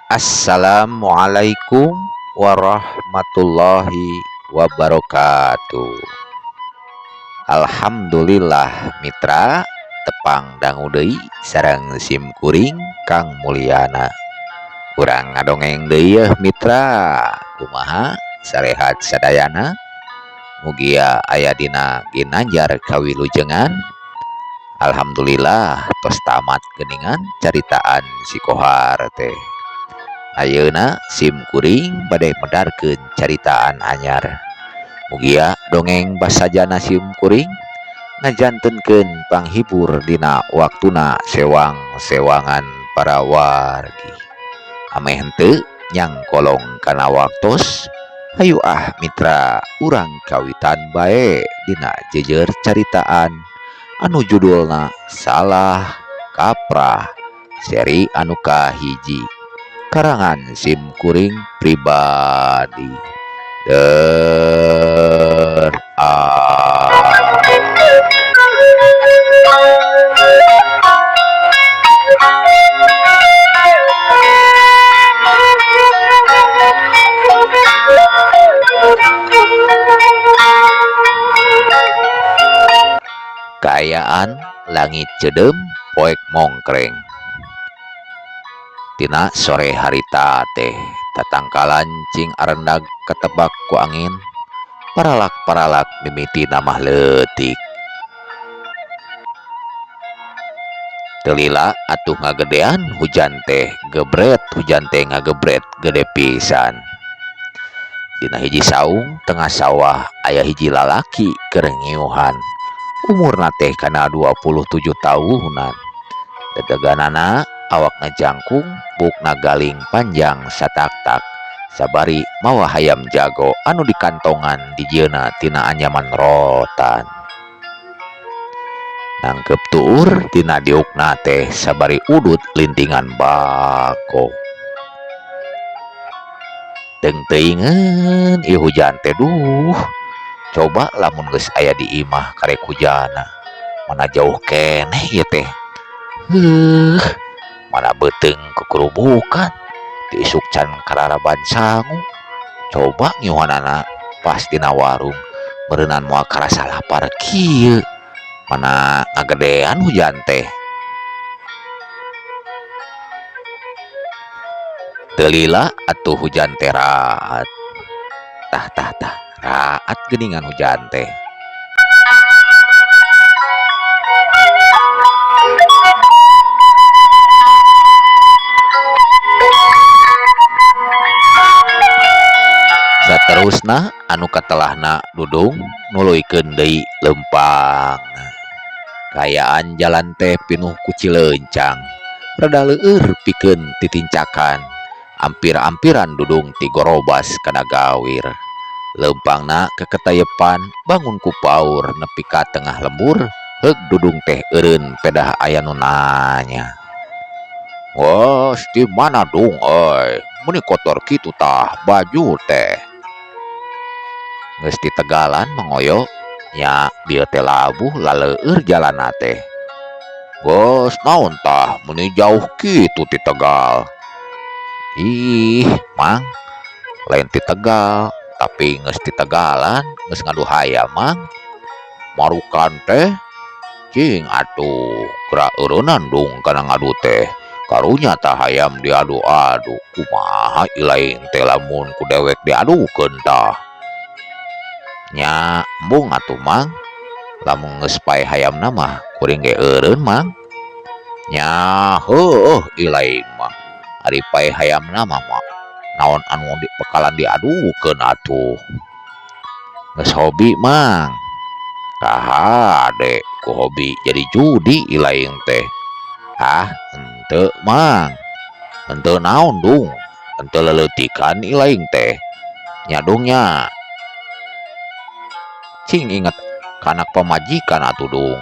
Assalamualaikum warahmatullahi wabarakatuh. Alhamdulillah mitra, tepang dangu deui sareng sim kuring Kang Mulyana. Urang ngadongeng deui yeuh mitra. Kumaha sarehat sadayana? Mugia aya dina ginanjar kawilujengan. Alhamdulillah tos tamat geuningan caritaan si Kohar teh. Ayeuna sim kuring bade medarkeun caritaan anyar. Mugia dongeng basajana sim kuring ngajantenkeun panghibur dina waktuna sewang-sewangan para wargi. Ameh henteu nyangkolong kana waktos, hayu ah mitra, urang kawitan bae dina jejer caritaan anu judulna Salah Kaprah seri anu kahiji, karangan sim kuring pribadi. Der ah. Kaayaan langit ceudeum, poek mongkreng. Tina sore harita teh tatangkalan cing arendag katebak ku angin, paralak-paralak mimiti namah leutik. Teu lila atuh ngagedean hujan teh gebret, hujan teh ngagebret gede pisan. Dina hiji saung tengah sawah aya hiji lalaki keur ngiuhan. Umurna teh kana 27 tahunan. Dedeganana awakna jangkung, buukna galing panjang satak-tak. Sabari mawa hayam jago anu dikantongan dijieunna tina anyaman rotan. Nangkep tuur tina diukna teh sabari udut lintingan bako. Teung teuingeun ieu hujan teh, duh. Coba lamun geus aya di imah karek hujana. Mana jauh keneh ieu teh. Heuh, mana beuteung kukurubukan. Ti isuk can kararaban sangu. Coba ngiuhanana pas dina warung, meureunan moal karasa lapar kieu. Mana ngagedean hujan teh. Teu lila atuh hujan teh raat. Tah tah tah, raat geuningan hujan teh. Saterusna anu katelahna Dudung nuluykeun deui leumpangna. Kaayaan jalan teh pinuh ku cileuncang. Rada leueur pikeun titincakan. Ampir-ampiran Dudung tigorobas kana gawir. Leumpangna keketayepan bangun ku paur nepi ka tengah lembur, heug Dudung teh eureun pedah aya nu nanya. "Geus di mana Dung euy? Meuni kotor kitu tah baju teh?" "Geus di tegalan, Mang Oyo, nya dieu teh labuh laleueur jalanna teh." "Geus naon tah meuni jauh kitu ti Tegal?" "Ih, Mang, lain ti Tegal, tapi geus ti Tegalan, geus ngadu hayam, Mang." "Marukan teh? Cing atuh, geura eureunnan Dung kana ngadu teh. Karunya tah hayam diadu-adu. Kumaha ilaing teh lamun ku dewek diadukeun tah?" "Nya embung atuh, Mang. Lamun geus paeh hayamna mah kuring ge eureun, Mang." "Nya heueuh ilaing mah. Ari paeh hayamna mah naon anu bakalan diadukeun atuh." "Geus hobi, Mang." "Kahade ku hobi jadi judi ilaing teh." "Ah, henteu, Mang." "Henteu naon, Dung? Henteu leleutikan ilaing teh?" "Nya Dung nya. Cing inget ka anak pamajikan atuh, Dung."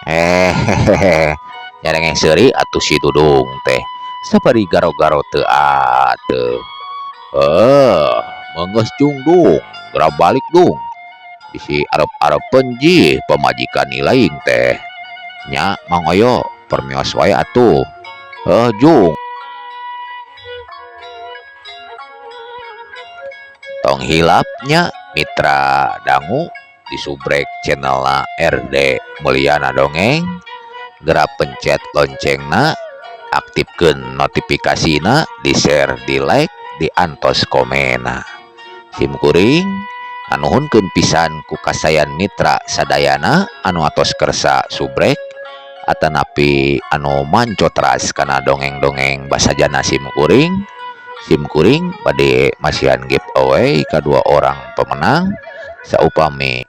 Eh hehehe, nyarengeh seuri atuh si Dudung teh. Sabari garo-garo teu ateuh. "Heuh, meunggeus jung Dung, geura balik Dung. Bisi arep-arepeun jih pamajikan ilaing teh." "Nya, Mang Oyo, permios wae atuh." "Heuh, jung." Tong hilap nya mitra dangu disubrek channelna RD Mulyana Dongeng, geura pencet loncengna, aktifkeun notifikasina, di-share, di-like, diantos komenna. Sim kuring nganuhunkeun pisan ku kasayan mitra sadayana anu atos kersa subrek atanapi anu mancotras kana dongeng-dongeng basajana sim kuring. Sim kuring bade masihan giveaway ka dua orang pemenang saupami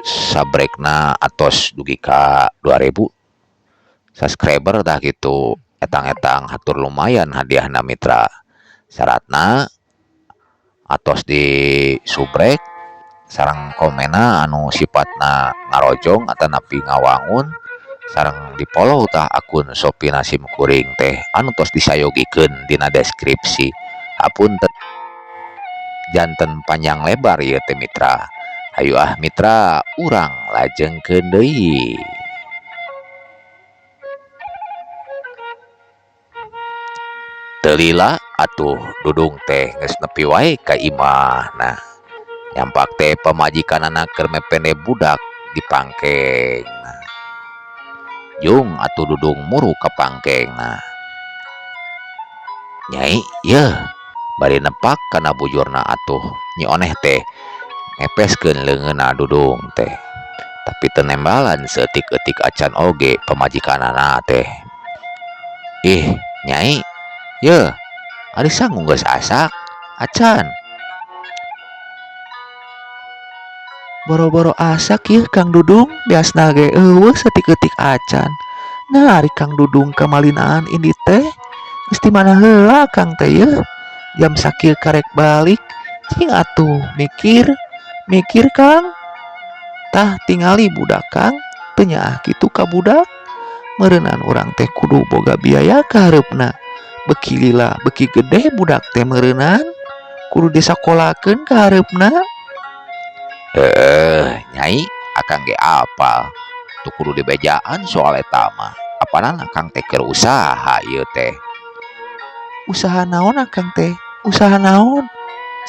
sabrekna atos dugi ka 2000 subscriber. Tah kitu, etang-etang hatur lumayan hadiahna mitra. Syaratna atos di subrek sareng komenna anu sifatna ngarojong atanapi ngawangun, sareng di follow tah akun Shopee sim kuring teh anu tos disayogikeun dina deskripsi. Hapunten janten panjang lebar ieu teh mitra. Hayu ah mitra, urang lajengkeun deui. Teu lila atuh Dudung teh geus nepi wae ka imahna. Nyampak teh pamajikanana keur mepende budak di pangkengna. Jung atuh Dudung muru ka pangkengna. "Nyai, yeuh," bari nepak kana bujurna atuh Nyi Oneh teh ngepeskeun leungeunna Dudung teh. Tapi teu nembalan saeutik-eutik acan oge pamajikanana teh. "Ih, Nyai, yeuh, ari sangu geus asak acan?" "Boro-boro asak yeuh, Kang Dudung, beasna ge euweuh saeutik-eutik acan. Nah, ari Kang Dudung kamalinaan indit teh? Geus ti mana heula Kang teh yeuh? Jam sakieu karek balik. Cing atuh mikir, mikir, Kang. Tah, tingali budak Kang, teu nyaah kitu ka budak? Meureunan urang teh kudu boga biaya ka hareupna. Beuki lila beuki gede budak teh meureunan. Kudu disakolakeun ka hareupna." "Heeh, Nyai, Akang ge apal. Teu kudu dibejaan soal eta mah. Apanan Akang teh keur usaha ieu teh." "Usaha naon Akang teh? Usaha naon?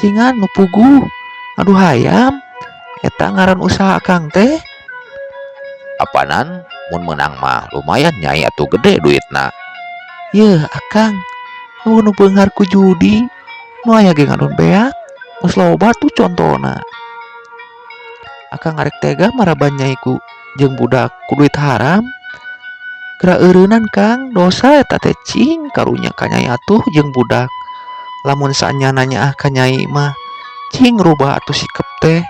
Cingan nu puguh. Ngadu hayam? Eta ngaran usaha Akang teh?" "Apanan mun meunang mah lumayan, Nyai, atuh gede duitna." "Yeuh Akang, euweuh nu beunghar ku judi. Nu aya ge ngadon beak. Geus loba tuh contona. Akang arek tega maraban Nyai ku jeung budak ku duit haram? Geura eureunnan, Kang, dosa eta teh. Cing karunya ka Nyai atuh jeung budak. Lamun saenyana nyaah ka Nyai mah, cing rubah atuh sikep teh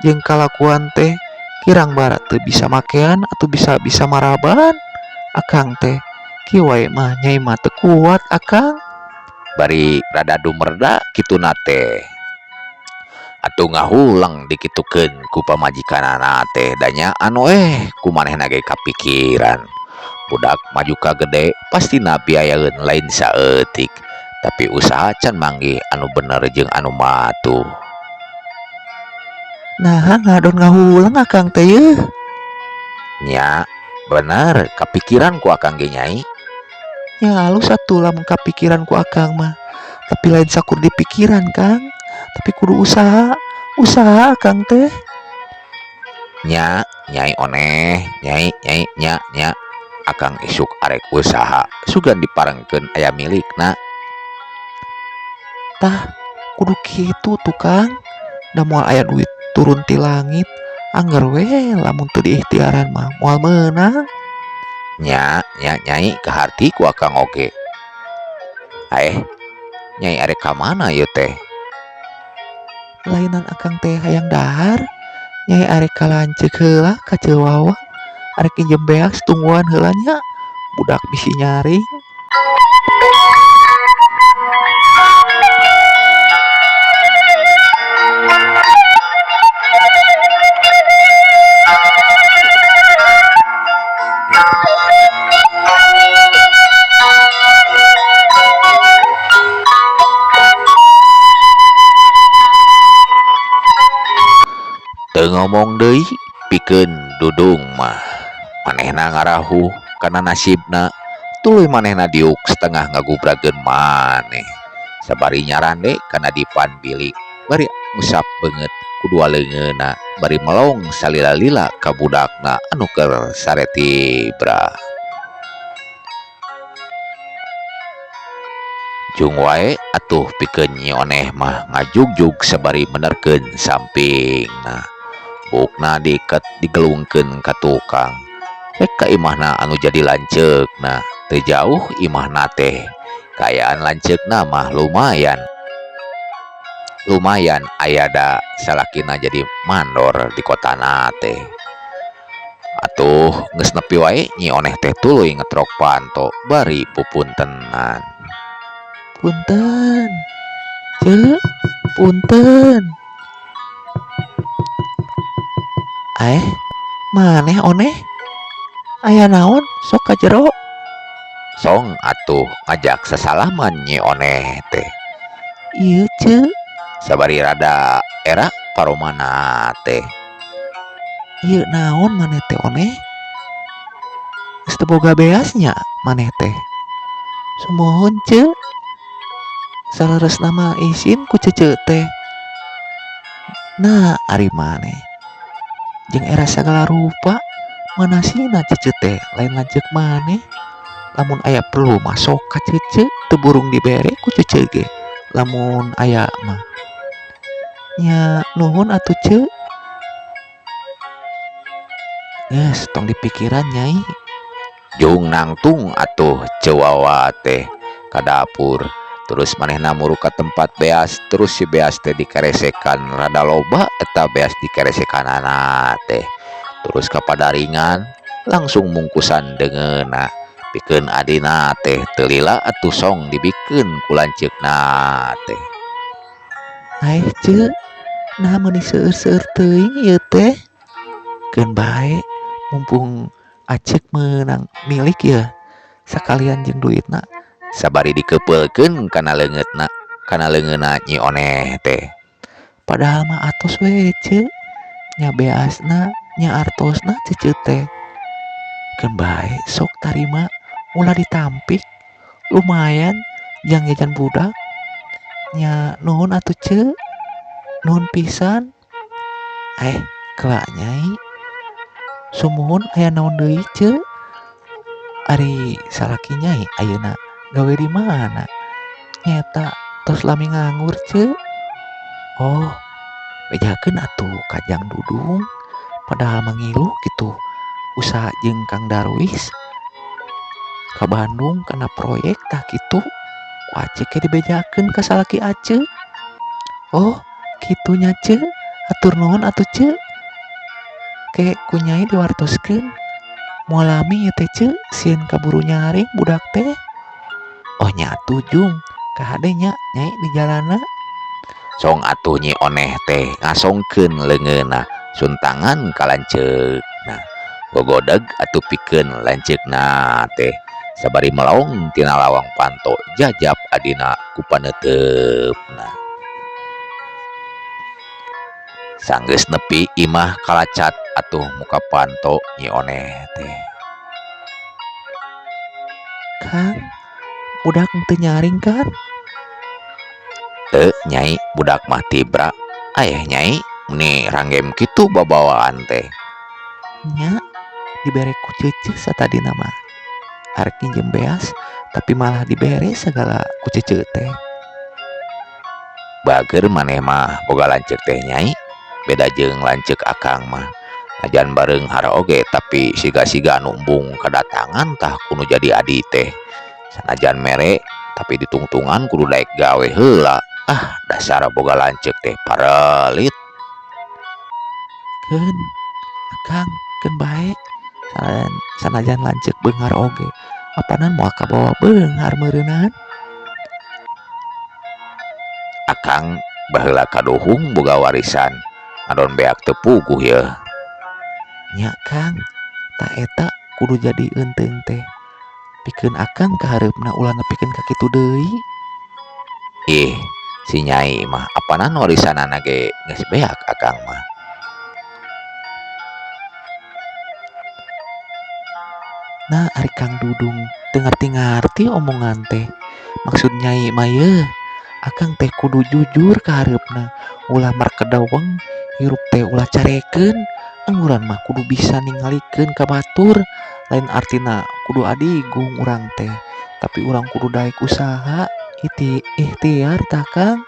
jeung kalakuan teh. Kirang bara teu bisa makean atuh bisa-bisa maraban Akang teh. Kieu wae mah Nyai mah teu kuat, Akang." Bari rada dumerda kituna teh. Atuh ngahuleng dikitukeun ku pamajikanana teh, da nya anu ku manehna ge kapikiran. Budak maju ka gede pastina biayaeun lain saeutik, tapi usaha can manggih anu bener jeung anu matuh. "Naha ngadon ngahuleng Akang teh yeuh?" "Nya, bener kapikiran ku Akang ge, Nyai." "Nya alus atuh lamun kapikiran ku Akang mah. Tapi lain sakur dipikiran, Kang, tapi kudu usaha. Usaha Akang teh." "Nya, Nyai Oneh, Nyai, Nyai, nya, nya. Akang isuk arek usaha, sugan diparengkeun aya milikna." "Tah, kudu kitu tuh, Kang. Da moal aya duit turun ti langit. Angger we lamun teu diikhtiaran mah moal meunang." "Nya, nya, Nyai, kaharti ku Akang oge. Aeh, Nyai arek ka mana ieu teh?" "Lainan Akang teh hayang dahar. Nyai arek ka lanceuk heula, ka Ceu Wawa. Arek injem beas tungguan heula nya. Budak bisi nyaring." Teu ngomong deui pikeun Dudung mah. Manehna ngarahuh kana nasibna, tuluy manehna diuk setengah ngagubrageun maneh. Sabari nyarande kana dipan bilik bari ngusap beungeut ku dua leungeunna bari melong salila-lila ka budakna anu keur sare tibra. Jung wae atuh pikeun Nyi Oneh mah ngajugjug sabari menerkeun sampingna. Buukna diiket digelungkeun ka tukang. Rek ka imahna anu jadi lanceukna. Teu jauh imahna teh. Kaayaan lanceukna mah lumayan. Lumayan aya da salakina jadi mandor di kotana teh. Atuh geus nepi wae Nyi Oneh teh tuluy ngetrok panto bari pupuntenan. Punten. Ceu, punten. Aeh, maneh Oneh? Aya naon sok ka jero? Song atuh ngajak sasalaman Nyi Oneh teh. Ieu ceu. Sabari rada era paromana teh. Ieu naon maneh teh Oneh? Geus teu boga beas nya maneh teh. Sumuhun ceu. Saleresna mah isin ku cece teh. Nah, ari maneh jeung era sagala rupa manasina cece teh lain lanceuk maneh. Lamun aya perlu mah sok ka cece teu burung dibere ku cece ge lamun aya mah. Nya nuhun atuh ceu. Geus tong dipikiran Nyai. Jung nangtung atuh Ceu Wawa teh ka dapur. Terus manehna muru ka tempat beas terus si beas teh dikeresekan rada loba eta beas dikeresekanana teh. Terus ka padaringan langsung mungkusan deungeunna pikeun adina teh teu lila atuh song dibikeun ku lanceukna teh. Aeh ceu, naha meuni seueur-seueur teuing ieu teh? Keun bae mumpung Aceuk meunang milik yeuh sakalian jeung duitna. Sabari dikepeulkeun kana leungeutna kana leungeunna Nyi Oneh teh. Padahal mah atos we ceu, nya beasna nya artosna cece teh. Keun bae sok tarima ulah ditampik lumayan jang jajan budak. Nya nuhun atuh ceu, nuhun pisan. Eh kela Nyai. Sumuhun aya naon deui ceu? Ari salaki Nyai ayeuna gawe di mana? Nyaeta tos lami nganggur ceu. Oh, bejakeun atuh ka Jang Dudung padahal mah ngilu kitu usaha jeung Kang Darwis ka Bandung kana proyek tah kitu ku Aceu ge dibejakeun ka salaki Aceu. Oh, kitu nya ceu. Hatur nuhun atuh ceu. Ke ku Nyai diwartoskeun. Moal lami ieu teh ceu, sieun kaburu nyaring budak teh. Oh nya atuh Jung, kahade nya Nyai di jalanna. Song atuh Nyi Oneh teh ngasongkeun leungeunna suntangan ka lanceukna. Gogodeg atuh pikeun lanceukna teh sabari melong tina lawang panto jajap adina ku paneuteupna. Sanggeus nepi imah kalacat atuh muka panto Nyi Oneh teh. Kang, budak teu nyaring kan? Teu Nyai, budak mah tibra. Aeh Nyai, meni ranggem kitu babawaan teh. Nya, dibere ku cece satadina mah. Arek nginjem beas, tapi malah dibere sagala ku cece teh. Bager maneh mah boga lanceuk teh Nyai, beda jeung lanceuk akang mah. Najan bareunghar oge tapi siga-siga anu embung kadatangan tah ku nu jadi adi teh. Sanajan mere tapi ditungtungan kudu daek gawe heula. Ah, dasar boga lanceuk teh parelit. Keun, akang, keun bae. Sanajan lanceuk beunghar oge, apanan moal kabawa beunghar meureunan. Akang baheula kaduhung boga warisan, ngadon beak teu puguh yeuh. Nya Kang, tah eta kudu jadi eunteung teh. Pikeun akang kahareupna ulah nepikeun ka kitu deui. Ih, si Nyai mah apanan warisanana ge geus beak akang mah. Nah, ari Kang Dudung teu ngarti-ngarti omongan teh. Maksud Nyai mah yeuh, Akang teh kudu jujur ka hareupna, ulah markedeweng, hirup teh ulah carekeun. Angguran mah kudu bisa ningalikeun ka batur, lain artina kudu adigung urang teh, tapi urang kudu daek usaha, ikhtiar tah Kang.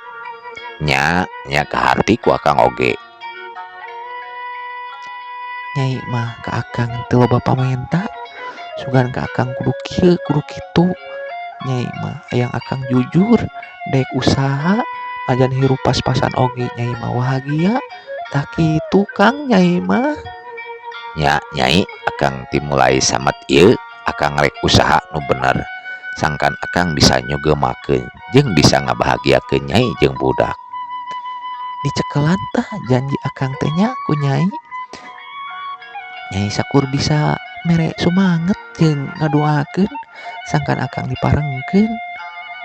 Nya, nya kaharti ku akang oge. Nyai mah ka akang teu loba pamenta, sugan ka akang kudu kieu kudu kitu. Nyai mah hayang akang jujur, daek usaha, najan hirup pas-pasan oge nyai mah bahagia. Tah kitu Kang nyai mah. Nya nyai, akang ti mulai samet ieu akang rek usaha nu bener. Sangkan akang bisa nyugemakeun jeung bisa ngabahagiakeun nyai jeung budak. Dicekelan tah janji akang teh nya ku nyai. Nyai sakur bisa mere sumanget jeung ngadoakeun sangkan akang diparengkeun.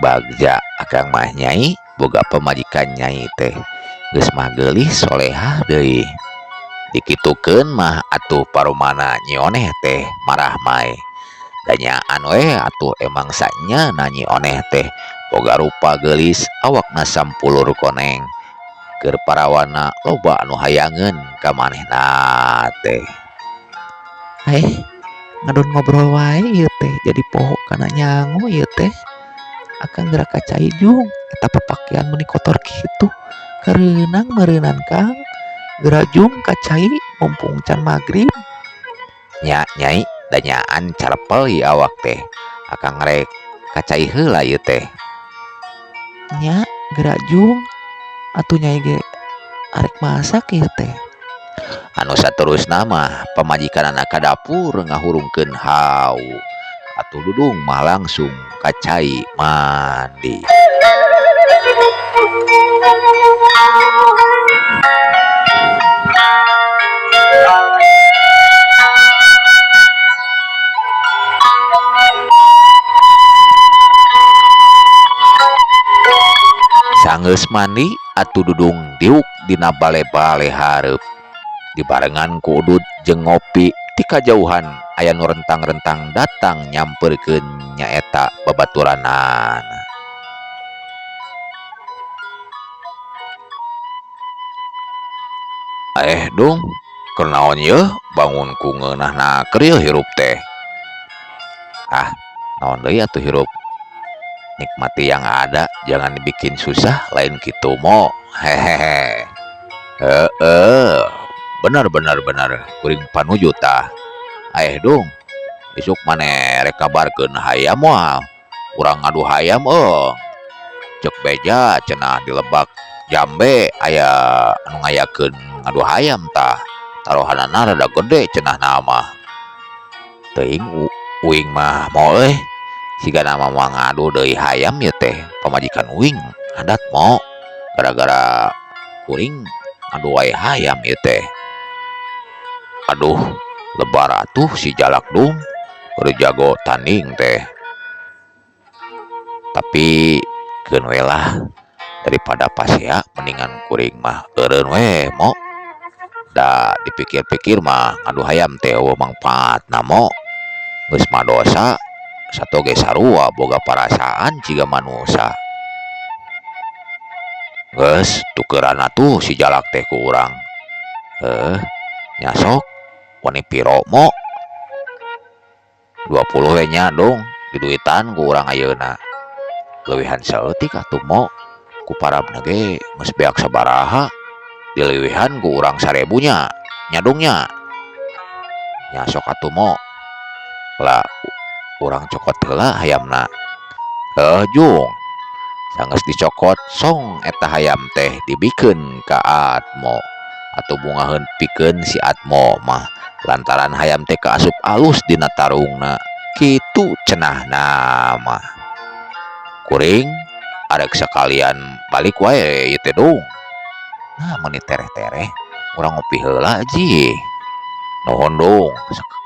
Bagja akang mah nyai boga pamajikan nyai teh. Geus mah geulis solehah deui. Dikitukeun mah atuh paromana Nyi Oneh teh marah mae. Da nyaan we atuh emang sanyana Nyi Oneh teh boga rupa geulis awakna sampulur koneng. Keur parawana loba anu hayangeun ka manehna teh. Ngadon ngobrol wae ieu teh jadi poho kana nyangu ieu teh. Akang geura ka cai jung eta papakean meuni kotor kitu. Kareunang meureunan Kang. Geura jung ka cai mumpung can magrib. Nya nyai, da nyaan carepel ieu awak teh. Akang rek ka cai heula ieu teh. Nya geura jung atuh nyai ge arek masak ieu teh. Anu saterusna mah pamajikanana ka dapur ngahurungkeun hawu. Atuh Dudung mah langsung ka cai mandi. Sanggeus mandi atuh Dudung diuk dina bale-bale hareup. Dibarengan ku udud jeung ngopi ti kajauhan aya nu rentang-rentang datang nyamperkeun nyaeta babaturanana. Dung, keur naon yeuh bangun ku ngeunahna keur yeuh hirup teh. Ah, naon deui atuh hirup. Nikmati yang ada, jangan dibikin susah, lain kitu mo. Hehehe. Heeh. Benar benar benar kuring panuju tah. Dung, isuk maneh rek kabarkeun hayam moal. Urang ngadu hayam eueuh. Ceuk beja cenah di Lebak Jambe aya anu ngayakeun ngadu hayam tah. Taruhanana rada gede cenah mah. Teuing uing mah mo euy. Sigana mah moal ngadu deui hayam ieu teh. Pamajikan uing adat mo. Gara-gara kuring ngadu wae hayam ieu teh. Aduh, lebar atuh si Jalak Dung keur jago tanding teh. Tapi keun we lah, daripada pasea mendingan kuring mah eureun we mo. Da dipikir-pikir mah ngadu hayam teh eueuh mangfaatna mo. Geus mah dosa, sato ge sarua boga parasaan jiga manusa. Geus tukeran atuh si Jalak teh ku urang. Nya sok wani piro mo? 20 we nya dong, diduitan ku urang ayeuna. Leuwihan saeutik atuh mo. Ku parabna ge geus beak sabaraha. Dileuwihan ku urang 1000 nya, nyadungnya. Nya sok atuh mo. Lah urang cokot heula hayamna. Jung. Sanggeus dicokot song eta hayam teh dibikeun ka Atmo. Atuh bungaheun pikeun si Atmo mah lantaran hayam teh kaasup alus dina tarungna. Kitu cenahna mah. Kuring arek sekalian balik wae ieu teh dung. Nah meuni tereh-tereh urang ngopi heula ji. Nuhun dung,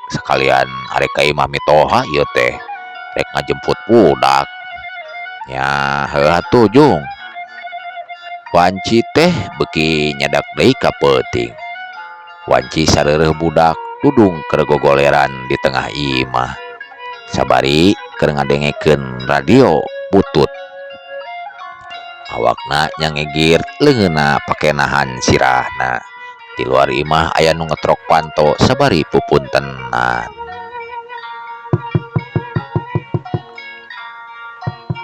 sekalian arek ka imah mitoha ieu teh. Rek ngajemput budak. Nya heuh atuh jung. Wanci teh beuki nyadak deui ka peuting. Wanci sareureuh budak Dudung keur gogoleran di tengah imah. Sabari keur ngadengekeun radio butut. Awakna nyangegir leungeunna pake nahan sirahna. Di luar imah aya nu ngetrok panto sabari pupuntenan.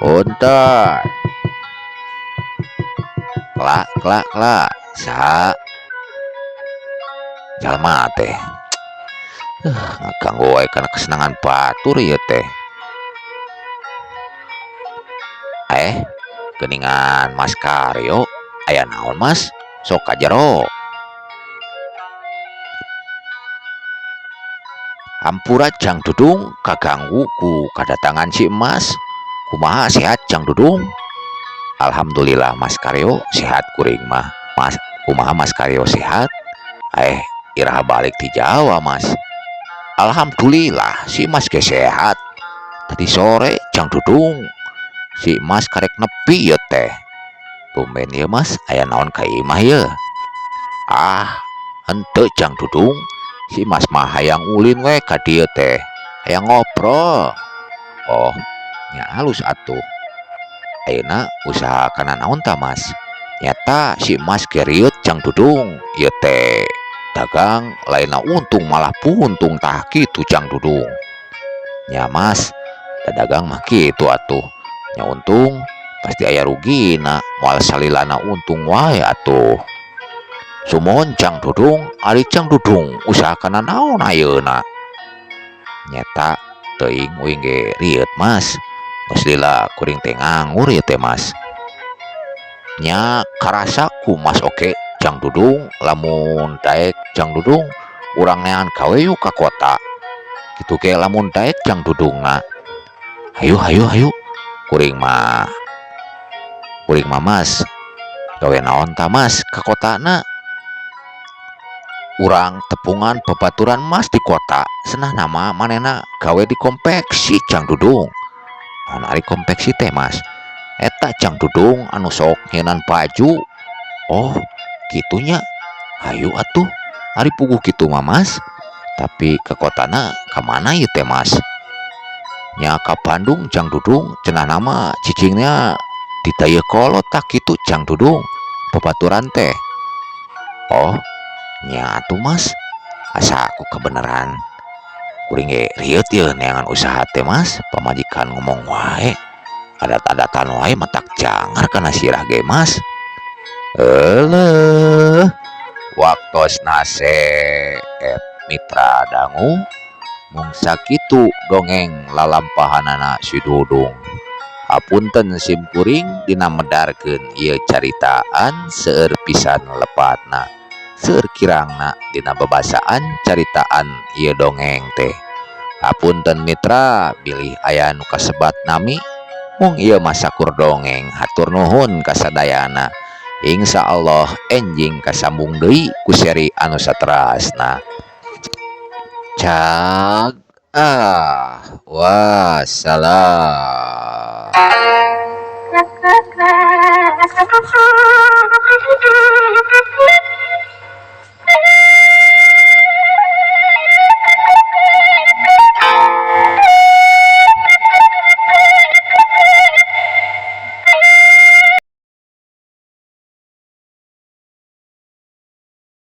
Punten. Klak klak klak. Saha? Jalma teh. Ngaganggu wae kana kesenangan batur ieu teh. Geuningan Mas Karyo, aya naon Mas? Sok ka jero. Hampura Jang Dudung kaganggu ku kadatangan si Emas. Kumaha sehat Jang Dudung? Alhamdulillah Mas Karyo sehat kuring mah. Mas, kumaha Mas Karyo sehat? Iraha balik ti Jawa Mas. Alhamdulillah si Mas ge sehat. Tadi sore Jang Dudung si Mas karek nepi ieu teh. Tumben ieu Mas aya naon ka imah ieu? Ah, henteu Jang Dudung. Si Mas mah hayang ulin we ka dieu teh. Hayang ngobrol. Oh, nya halus atuh. Ayeuna usaha kana naon tah Mas? Nyata si Mas ge rieut Jang Dudung. Ieu teh dagang lainna untung malah puntung tah kitu Jang Dudung. Nya Mas, da dagang mah kitu atuh. Nya untung pasti aya rugina, moal salilana untung wae atuh. Sumuhun Jang Dudung, ari Jang Dudung usaha kana naon ayeuna? Nyeta teuing uing ge rieut Mas. Geus lila kuring teh nganggur ieu teh Mas. Nya karasa ku Mas oge Jang Dudung, lamun daek Jang Dudung urang neangan gawe yuk ka kota. Kitu ge lamun daek Jang Dudungna. Hayu hayu hayu. Kuring mah Mas. Gawe naon tah Mas ka kotana? Urang tepungan babaturan Mas di kota. Senah nama manehna gawe di konveksi Jang Dudung. Naon ari konveksi teh Mas? Eta Jang Dudung anu sok nyieunnan baju. Oh, kitunya. Hayu atuh. Ari puguh kitu mah Mas. Tapi ke kotana ka mana ieu teh Mas? Nya ka Bandung Jang Dudung, cenah nama cicingnya di Dayeuhkolot tah kitu Jang Dudung. Babaturan teh. Oh, nya atuh Mas. Asa aku kebenaran. Kuring ge rieut ieu neangan usaha teh Mas. Pamajikan ngomong wae. Adat-adatan wae matak jangar kana sirah ge Mas. Eleuh. Waktosna seep mitra dangu mung sakitu dongeng lalampahanana si Dudung. Hapunten simkuring dina medarkeun ieu caritaan seueur pisan lepatna. Seueur kirangna dina babasaan caritaan ieu dongeng teh. Hapunten mitra bilih aya nu kasebat nami mung ieu mah sakur dongeng hatur nuhun kasadayana. Insya Allah enjing kasambung deui ku seri anu saterasna. Cag ah wassalam.